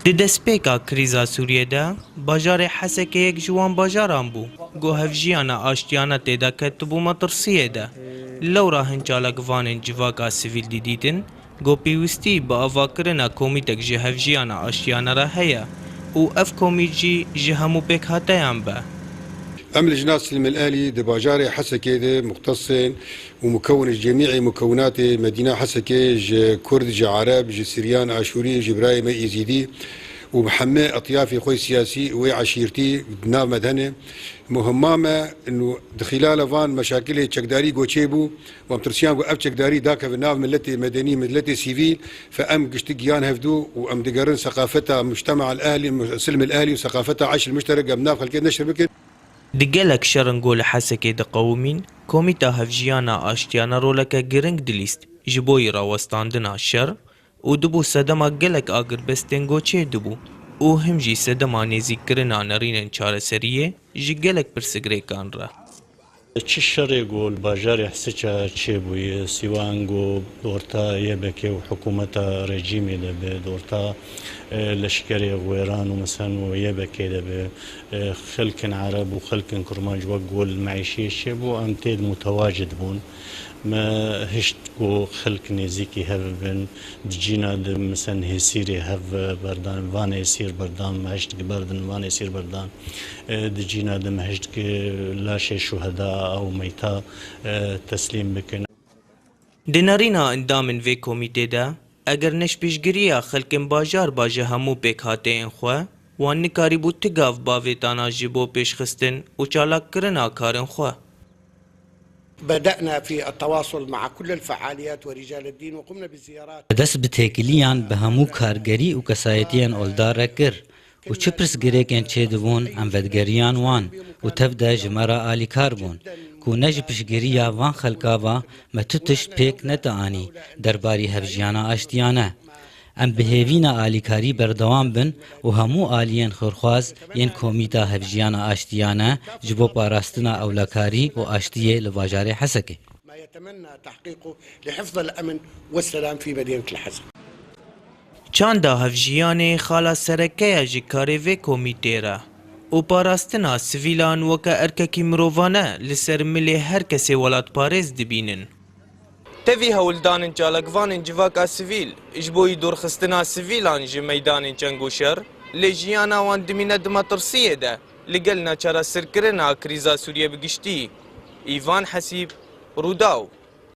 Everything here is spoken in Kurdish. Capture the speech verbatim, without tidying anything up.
Di destpêka krîza Sûriyê de, bajarê Hesekê yek ji wan bajaran bû, ku hevjiyana aştiyane tê de ketibû metirsiyê de. Lewra hin çalakvanên civaka sivîl didîtin, ku pêwîstî bi avakirina komîtek ji hevjiyana aştiyane re heye û ev komît jî ji hemû pêkhateyan be. Em li jina Silmil Ehlî di bajarê Hesekê de muxtesên û mukewin ji cemî'ê mukewinatê Medîna Hesekê, ji Kurd, ji Ereb, ji Siryan, Aşûrî, ji birayê me Êzîdî û bi hemê etyafê xwe siyasî û wê eşîrtî di nav me de hene. Muhimma me û di xîlala van meşakilê çekdarî goçê bû. Wan tirsiyan ku ev çekdarî dakeve nav miletê medenî, miletê sivîl, fe em giştî giyan hevdû û em digerin seqafeta mujtema el ehlî, silm el ehlî û seqafeta eş el muşterek em nav xelkê neşir bikin. Di gelek şerin ku li Hesekê diqewimîn, Komîta Hevjiyana Aştiyane roleke giring dilîst ji bo yî rawestandina şer û dibû sedema gelek agirbestên ku çêdibû û him jî sedema nêzîkkirina nerînên çareseriyê ji gelek pirsgirêkan re. Çi şerê ku li bajarê Hisiça çêbûye, sîwa ango di orta Y B K û hikûmeta rejîmê de be, di orta, e, leşkerê wêran û mesen û Y B K de be, e, xelkin Ereb û xelkin Kurmanc wek ku li meîşiyê çêbû, em tê de mutewacid bûn. Me hişt ku xelk nêzîkî hev bin, di cîna de mesen hêsîrê hev berdan, van hêsîr berdan, me hişt ki berdin van hêsîr berdan. E, di cîna de me hişt ki laşê şuheda ew meyta, e, teslîm bikin. Di nerîna endamên vê komîtê de, eger ne ji piştgiriya xelkên bajar ba ji hemû pêkhateyên xwe, wan nikarîbû ti gav bavêtana ji bo pêşxistin û çalakkirina karên xwe. بدأنا في التواصل مع كل الفعاليات ورجال الدين وقمنا بزيارات. Dest bi têkiliyan bi hemû kargerî û kesayetiyên oldar re kir û çi pirsgirêkên çêdibûn em vedigeriyan wan û tev de ji me re alîkar bûn ku ne ji piştgiriya van xelka ve me tu tişt pêk nedianî derbarî hevjiyana aştiyane. Em bi hêvî ne alîkarî berdewam bin û hemû aliyên xêrxwaz yên Komîta Hevjiyana Aştiyane ji bo parastina ewlekarî û aştiyê li bajarê Hesekê. ما يتمنى تحقيقه لحفظ الأمن والسلام في مدينة الحسكة. Çanda hevjiyanê xala sereke ye ji karê vê komîtê re û parastina sivîlan weke erkekî mirovane li ser milê her kesê welatparêz dibînin. Tevî hewldanên çalakvanên civaka sivîl ji bo yî dorxistina sivîlan ji meydanên ceng û şer, lê jiyana wan dimîne di metirsiyê de li gel neçaresirkirina krîza Sûriyê bi giştî. Îvan Hesîb, Rûdaw.